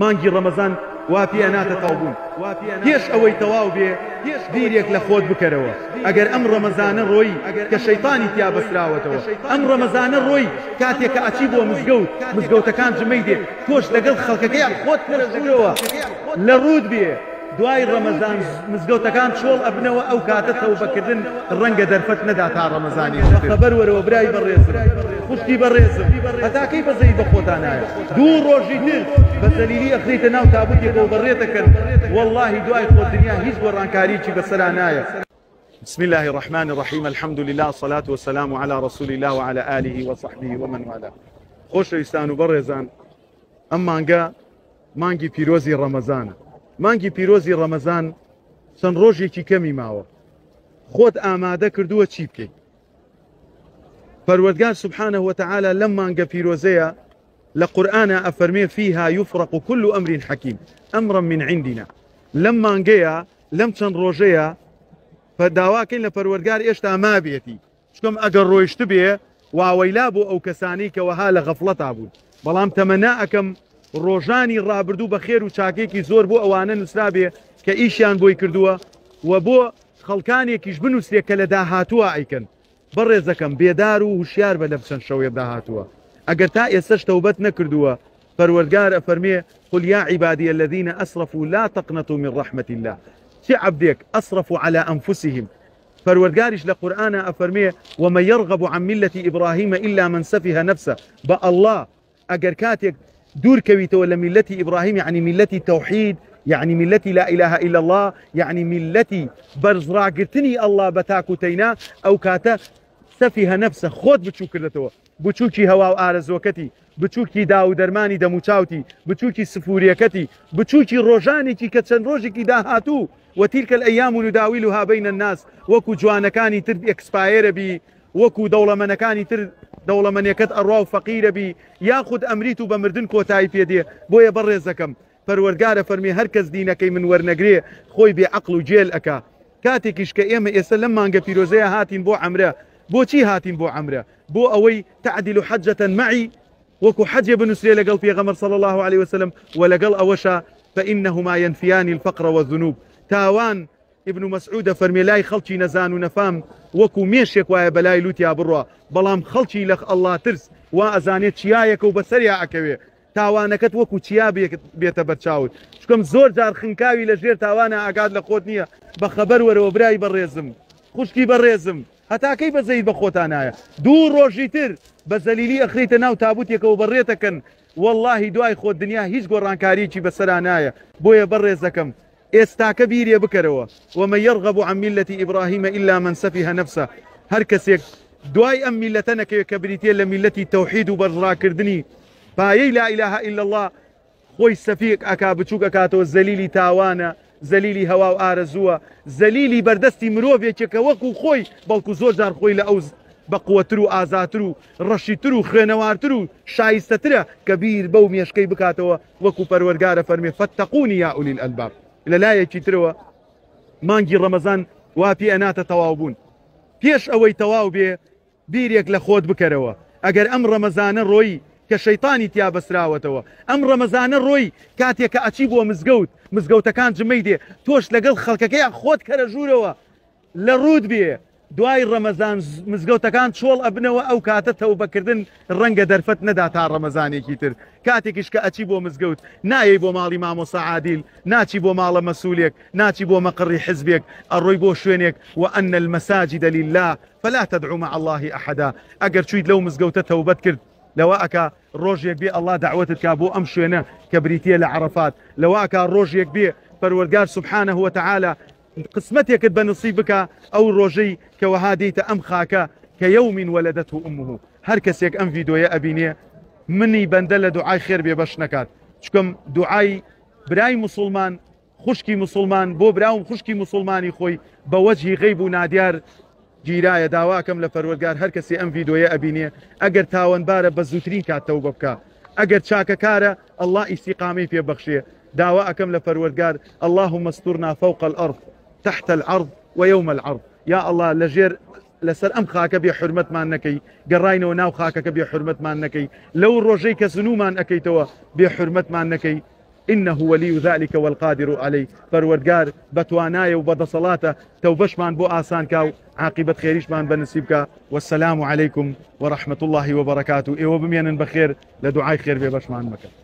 مانگی ڕەمەزان وا پێ ئەناتە تاوبوون پێش ئەوەی تەواو بێ بیرێک لە خۆت بکەرەوە ئەگەر ئەم ڕەمەزانە ڕۆی کە شەیتانی تیا بەسراوەتەوە ئەم ڕەمەزانە ڕۆی کاتێک کە ئەچی بۆ مزگەوت مزگەوتەکان جمەی دێ تۆش لەگەڵ خەڵکەکەیان خۆت کەرە ژوورەوە لە ڕووت بێ دوای ڕەمەزان مزگەوتەکان چۆڵ ئەبنەوە ئەو کاتە تەوبەکردن ڕەنگە دەرفەت نەدا تا ڕەمەزانێکی تر. بەخەبەر وەرەوە برای بەڕێزم خوشکی بەڕێزم هەتا کەی بەزەیی بە خۆتا نایە دوو ڕۆژی تر بە زەلیلی ئەخرێیتە ناو تابوتێکەوە بەڕێتەکەن وەڵاهی دوای خۆت دنیا هیچ گۆڕانکاریەکی بەسەرا نایە. بسم اللە الرحمن الرحیم الحمد للە الصلاة والسلام علی رسول اللە وعلی آله وصحبه ومن والاه. خۆشەویستان و بەڕێزان ئەم مانگە مانگی پیرۆزی ڕەمەزانە مانگی پیرۆزی ڕەمەزان چەند ڕۆژێکی کەمی ماوە خۆت ئامادە کردووە چی بکەیت پەروەردگار سبحانه وتعالى لەم مانگە پیرۆزەیە لە قورآە ئەفەرمێ فيها يفرق كل أمر حكيم أمرا من عندنا لەم مانگەیە لەم چەند ڕۆژەیە داواکەین لە پەروەردگار ئێشتا مابێتی چکم ئەگەر ڕۆیشتبێ واوەیلا بۆ ئەو کەسانەی کە وەها لە غەفڵەتا بوون بەڵام تەمەنا ئەکەم ڕۆژانی ڕابردوو بە خێر و چاکێکی زۆر بۆ ئەوانە نووسرابێ کە ئیشیان بۆی کردووە و بۆ خەڵکانێکیش بنووسرێ کە لە داهاتووە ئەیکەن بەڕێزەکەم بێدار و هوشیار بە لەم چەند شەوێ داهاتووە ئەگەر تا ئێستەش تەوبەت نەکردووە پەروەردگار ئەفەرمێ قل یا عبادی الذین اسرفوا لا تقنطوا من رحمة الله چ عەبدێک اسرفوا علی انفسهم پەروەردگاریش لە قورئانا ئەفەرموێ، ومن یرغب عن ملە ابراهیم الا من سفه نفسه، بە اللە ئەگەر کاتێک دوور کەویتەوە لە میللەتی ئیبراهیم یەعنی میللەتی تەوحید یەعنی میللەتی لا الە الا اللە یەعنی میللەتی بەرزڕاگرتنی اللە بە تاک و تەینا ئەو کاتە سفه نفسه خۆت بچوک کردەتەوە بچوکی هەوا و ئارەزوەکەتی بچوکی داو و دەرمانی دەموچاوتی بچوکی سفوریەکەتی بچوکی ڕۆژانێکی کە چەند ڕۆژێکی داهاتوو وتلک الایام نداولها بین الناس وەکو جوانەکانی تر expire ئەبی وەکو دەوڵەمەنەکانی تر دەوڵەمەنێکەت ئەڕوا و فەقیرە بی یاخود ئەمریت و بە مردن کۆتایی پێ دێ بۆیە بەڕێزەکەم پەروەرگار ئەفەرمێ هەر کەس دینەکەی من وەرنەگرێ خۆی بێ عەقڵ و گێل ئەکا کاتێکیش کە ئێمە ئێستا لەم مانگە پیرۆزەیە هاتین بۆ عەمرە بۆچی هاتین بۆ عەمرە بۆ ئەوەی تعدل حجة معی وەکو حەجێ بنوسرێ لەگەڵ پێغەمبەر صلی اللە علیە وسلم وە لەگەڵ ئەوەشا فانهما ينفیان الفقر والذنوب تاوان ابن مسعود ئەفەرمێ لای خەڵکی نەزان و نەفام وەکو مێشێک وایە بەلای لوتیا بڕوا بەڵام خەڵکی لە اللە ترس وا ئەزانێ چیایەکە و بەسەریا ئەکەوێ تاوانەکەت وەکو چیا بێتە بەرچاوت چکم زۆر جار خنکاوی لە ژێر تاوانە ئاگات لە خۆت نییە بەخەبەر وەرەوە برای بەڕێزم خوشکی بەڕێزم هەتا کەی بەزەیت بە خۆتا نایە دوو ڕۆژی تر بە زەلیلی ئەخرێیتە ناو تابوتێکەوە بەڕێتەکەن وەڵاهی دوای خۆت دنیا هیچ گۆڕانکاریەکی بەسەرا نایە بۆیە بەڕێزەکەم ئێستاکە بیرێ بکەرەوە ومن یرغب عن ملة ابراهیم الا من سفه نفسه هەر کەسێک دوای ئەم میلەتە نەکەوێت کە بریتیە لە میلەتی تەوحید و بەرزڕاکردنی پایەی لا اله الا الله خۆی سەفیک ئەکا بچوک ئەکاتەوە زەلیلی تاوانە زەلیلی هەوا و ئارەزووە زەلیلی بەردەستی مرۆڤێکێکە وەکو خۆی بەڵکو زۆر جار خۆی لە ئەو بەقوەتر و ئازاتر و ڕەشیتر و خوێنەوارتر و شایستەترە کە بیر بەو مێشکەی بکاتەوە وەکو پەروەرگارە فەرمێ فاتقونی یا اولی الالباب لە لایەکی ترەوە مانگی ڕەمەزان وا پێ ئەناتە تەواو بوون پێش ئەوەی تەواو بێ بیرێک لە خۆت بکەرەوە ئەگەر ئەم ڕەمەزانە ڕۆی کە شەیتانی تیا بەسراوەتەوە ئەم ڕەمەزانە ڕۆی کاتێک کە ئەچی بۆ مزگەوت مزگەوتەکان جمەی دێ تۆش لەگەڵ خەڵکەکەیان خۆت کەرە ژوورەوە لە ڕووت بێ دوای ڕەمەزان مزگەوتەکان چۆڵ ئەبنەوە ئەو کاتە تەوبەکردن ڕەنگە دەرفەت نەدا تا ڕەمەزانێکی تر کاتێکیش کە ئەچی بۆ مزگەوت نایەی بۆ ماڵی مامۆستا عادیل ناچی بۆ ماڵە مەسولێک ناچی بۆ مەقڕی حزبێک ئەڕۆی بۆ شوێنێک وان المساجد لله فلا تدعو مع اللە احدا ئەگەر چویت لەو مزگەوتە تەوبەت کرد لەوە ئەکا ڕۆژێک بێ ئەڵا دەعوەتت کا بۆ ئەم شوێنە کە بریتیە لە عەرەفات لەوە ئەکا ڕۆژێک بێ پەروەردگار سبحانه وتعالی قسمەتێکت بە نصیب بکا ئەو ڕۆژەی کە وەها دێیتە ئەم خاکە کە یوم ولدته امه هەر کەسێک ئەم ڤیدۆیە ئەبینێ منی بەندە لە دوعای خێر بێبەش نەکات چکم دوعای برای مسوڵمان خوشکی موسڵمان بۆ برا و خوشکی موسڵمانی خۆی بە وەجهی غەیب و نادیار گیرایە داواکەم لە پەروەردگار هەر کەسێ ئەم ڤیدۆیە ئەبینێ ئەگەر تاوەنبارە بە زووترین کات تەوبە بکا ئەگەر چاکەکارە اللە ئیستیقامەی پێ بەخشێ داوا ئەکەم لە پەروەردگار اللهم استرنا فوق الارض تحت العرض ويوم العرض یا اللە لەژێر لەسەر ئەم خاکە بێ حورمەتمان نەکەی گەڕاینەوە ناو خاکەکە بێ حورمەتمان نەکەی لەو ڕۆژەی کە زنومان ئەکەیتەوە بێ حورمەتمان نەکەی. انه ولی ذلک والقادر علیه، پەروەردگار بەتوانایە و بەدەسەڵاتە تەوبەشمان بۆ ئاسان کا و عاقیبەت خێریشمان بە نسیب کا. والسلام علیکم ورحمة اللە وبرکاته. ئێوە بمێنن بەخێر، لە دوعای خێر بێبەشمان مەکەن.